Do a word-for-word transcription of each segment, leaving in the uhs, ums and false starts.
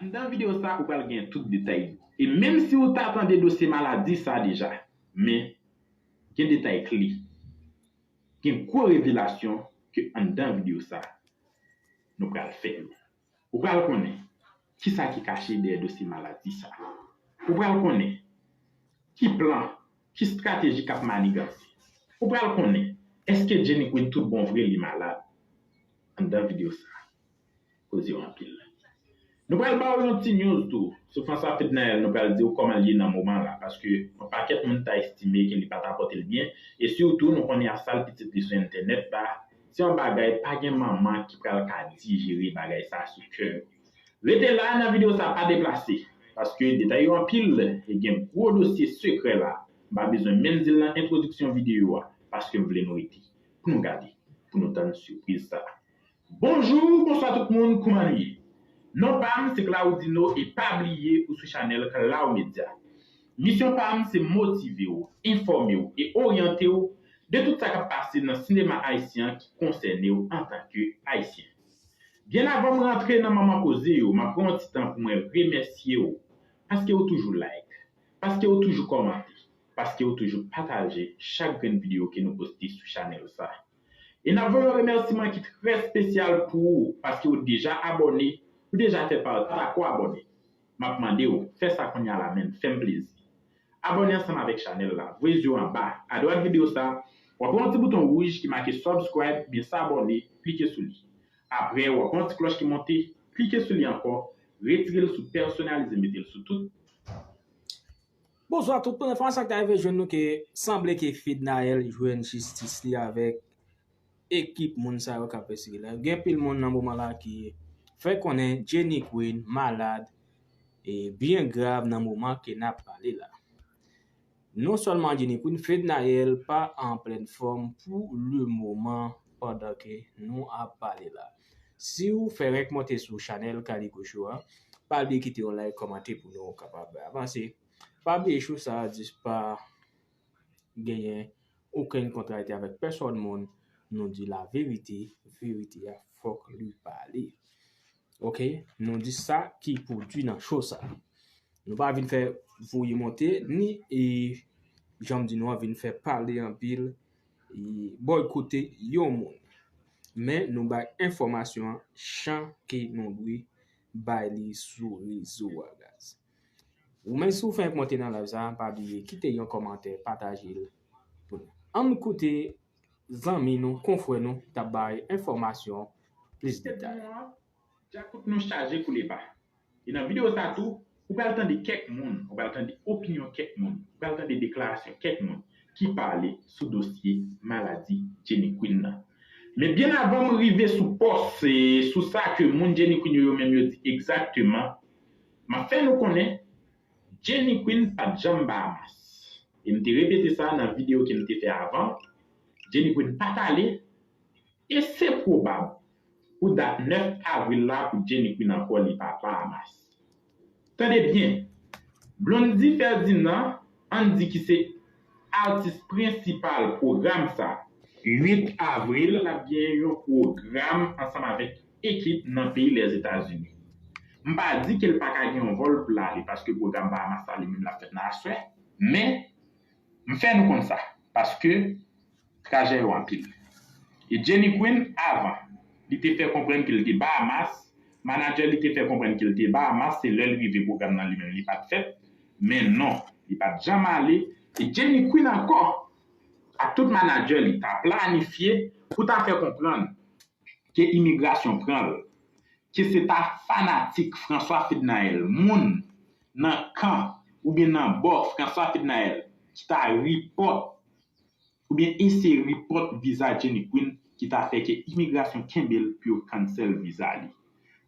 Anndan videyo sa, ou pral gen tout detay. E menm si ou ta tande dosye maladi sa deja, men gen detay kle. Gen gwo revelasyon ke anndan videyo sa nou pral fè yo. Ou pral konnen kisa ki kache dèyè dosye maladi sa. Ou pral konnen ki plan, ki estrateji k ap maniganse. Ou pral konnen èske Jenny Queen tout bon vre li malad. Anndan videyo sa, koze yo anpil. Nou pral ba w yon ti news tou sou François Fednaelle, nou pral di w kòman l ye nan moman la, paske yon pakèt moun ta estime ke li pa ta pòte l byen, e sitou nou konnen a sal pitit li sou entènèt la, se yon bagay pa gen manman ki pral ka dijere bagay sa sou kè yo. Rete la nan videyo sa, pa deplase, paske detay yo anpil, e gen gwo dosye sekrè la. M pa bezwen menm di l nan entwodiksyon videyo a, paske m vle nou rete pou nou gade, pou nou tann sipriz sa. Bonjou, bonswa tout moun, kouman nou ye? Non pa m se Claudino e pa bliye ou sou chanèl Clau Media. Misyon pa m se motive w, enfòme w e oryante w de tout sa k ap pase nan sinema ayisyen an ki konsène w antanke Ayisyen. Byen avan m rantre nan manman koze yo, m ap pran yon ti tan pou mwen remèsye w paske w toujou like, paske w toujou kòmante, paske w toujou pataje chak grenn videyo ke nou poste sou chanèl sa. E n ap voye yon remèsiman ki trè espesyal pou ou, paske w deja abòne, ou deja fè pati, pako abòne. M ap mande w, fè sa kounye a la menm, fè m plezi. Abòne ansanm avèk chanèl la, voye zye w anba, adwat videyo sa, w ap wè yon ti bouton wouj ki make subscribe oubyen s'abonner, klike sou li. Apre, w ap wè yon ti klòch ki monte, klike sou li ankò, retire l sou pèsonalize, mete l sou tout. Bonswa tout moun, enfòmasyon ki ta rive jwenn nou ke sanble ke Fednaelle jwenn jistis li avèk ekip moun sa yo k ap pèsekite l la. Gen pil moun nan moman la ki fè konnen Jenny Queen malad e byen grav nan moman ke n ap pale la. Non sèlman Jenny Queen, Fednaelle pa an plèn fòm pou le moman pandan ke nou ap pale la. Si w fè rèk monte sou chanèl Calico Show a, pa bliye kite yon like, kòmante pou nou kapab avanse. Pa bliye show sa a jis pa genyen okenn kontrarite avèk pèsòn moun, nou di laverite, verite a fòk li pale. Ok, nou di sa ki pou di nan show sa. Nou pa vin fè voye monte, ni e jan m di nou an vin fè pale anpil, e bòykote yon moun. Men nou bay enfòmasyon an jan ke nou dwe bay li sou rezo a guys. Ou menm si w fenk monte nan live sa, pa bliye kite yon kòmantè, pataje l pou nou. Ann koute zanmi nou, konfrè nou k ap bay enfòmasyon plis detay. Djakout nou chaje koule ba. E nan videyo sa tou, ou pral tande kèk moun, ou pral tande opinyon kèk moun, ou pral tande deklarasyon kèk moun ki pale sou dosye maladi Jenny Queen nan. Men byen avan m rive sou pòs, e sou sa ke moun Jenny Queen yo, yo menm yo di egzakteman, m ap fè nou konnen Jenny Queen pa t janm ba mas. E m te repete sa nan videyo ke m te fè avan. Jenny Queen pa t ale, e se pwobab pou dat nèf avril la pou Jenny Queen ankò li pa Bahamas. Tande byen, Blondy Ferdinand, ann di ki se atis prensipal pwogram sa, uit avril l ap gen yon pwogram ansanm avèk ekip nan peyi Lèzetazini. M pa di ke l pa ka gen yon vòl pou l ale paske pwogram Bahamas sa li menm l ap fèt nan aswè, men m fè nou konn sa paske trajè yo anpil. E Jenny Queen, avan, li te fè konprann ke l te Bahamas, manadjè li te fè konprann ke l te Bahamas, se lè l rive pwogram nan li menm li pa t fèt. Men non, li pa t janm ale. E Jenny Queen ankò, ak tout manadjè li, ta planifye pou ta fè konprann ke imigrasyon pran l, ke se ta fanatik François Fednaelle, moun nan kan oubyen nan bò François Fednaelle ki ta ripòt oubyen eseye ripòt viza Jenny Queen ki ta fè ke imigrasyon kenbe l pou yo cancel viza li.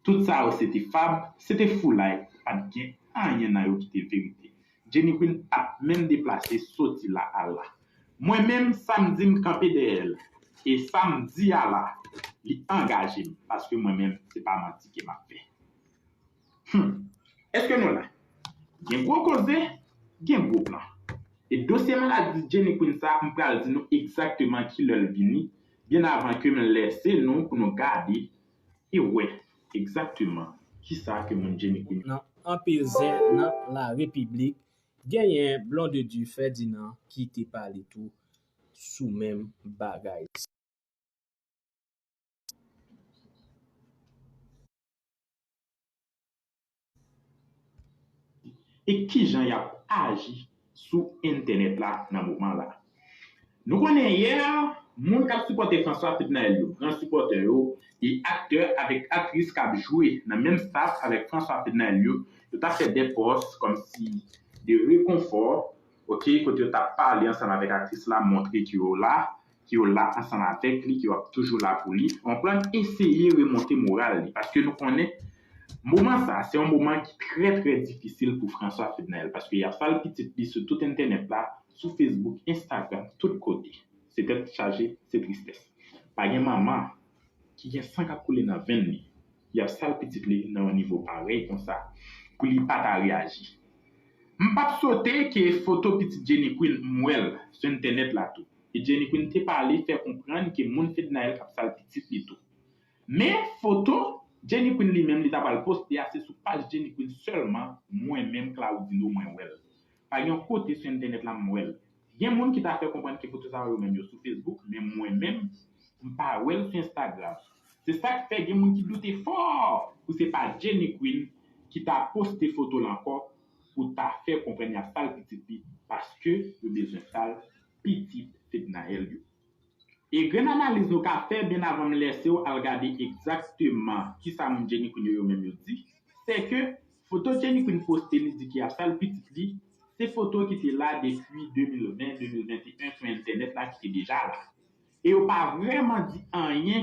Tout sa yo se te fab, se te foulay, pa t gen anyen nan yo ki te verite. Jenny Queen pa t menm deplase soti la al la. Mwen menm, sa m di m kanpe dèyè l, e sa m di a la, li angaje m, paske mwen menm, se pa manti ke m ap fè. Hum. Èske nou la? Gen gwo koze, gen gwo plan. E dosye maladi Jenny Queen sa, m pral di nou egzakteman kilè l vini, byen avan ke m lese nou pou nou gade e wè egzakteman Kisa ke moun Jenny Queen nan anpil zen nan la repiblik, genyen Blondedy Ferdinand ki te pale tou sou menm bagay. E kijan y ap aji sou entènèt la nan moman la. Nou konnen yè, moun k ap sipòte François Fednaelle yo, gran sipòtè yo, e aktè avèk aktris k ap jwe nan menm staff avèk François Fednaelle yo, yo t ap fè de pòs kòmsi de rekonfò, oke, kote yo t ap pale ansanm avèk aktris la, montre ke yo la, ke yo la ansanm avèk li, ke yo ap toujou la pou li. Konprann? Eseye remonte moral li, paske nou konnen moman sa, se yon moman ki trè, trè difisil pou François Fednaelle, paske y ap sal pitit li sou tout entènèt la, sou Facebook, Instagram, tout kote. Se tèt chaje, se tristès. Pa gen manman ki gen san k ap koule nan venn li, y ap sal pitit li nan yon nivo parèy konsa, pou li pa ta reyaji. M p ap sote ke foto pitit Jenny Queen m wè l sou entènèt la tou. E Jenny Queen te pale fè konprann ke moun Fednaelle k ap sal pitit li tou. Men foto Jenny Queen li menm li ta pral poste a se sou paj Jenny Queen sèlman mwen menm Claudino mwen wè l. Pa gen kote sou entènèt la m wè l. Gen moun ki ta fè konprann ke foto sa yo menm yo sou Facebook, men mwen menm, m pa wè l sou Instagram. Se sa k fè gen moun ki doute fò pou se pa Jenny Queen ki ta poste foto l ankò pou ta fè konprann y ap sal pitit li paske yo bezwen sal pitit Fednaelle yo. E grenn analiz nou ka fè byen avan m lèse w al gade egzakteman kisa moun Jenny Queen yo yo menm yo di, se ke foto Jenny Queen poste li di ke y ap sal pitit li, se foto ki te la depi de mil ven, de mil venteyen sou entènèt la ki te deja la. E yo pa vrèman di anyen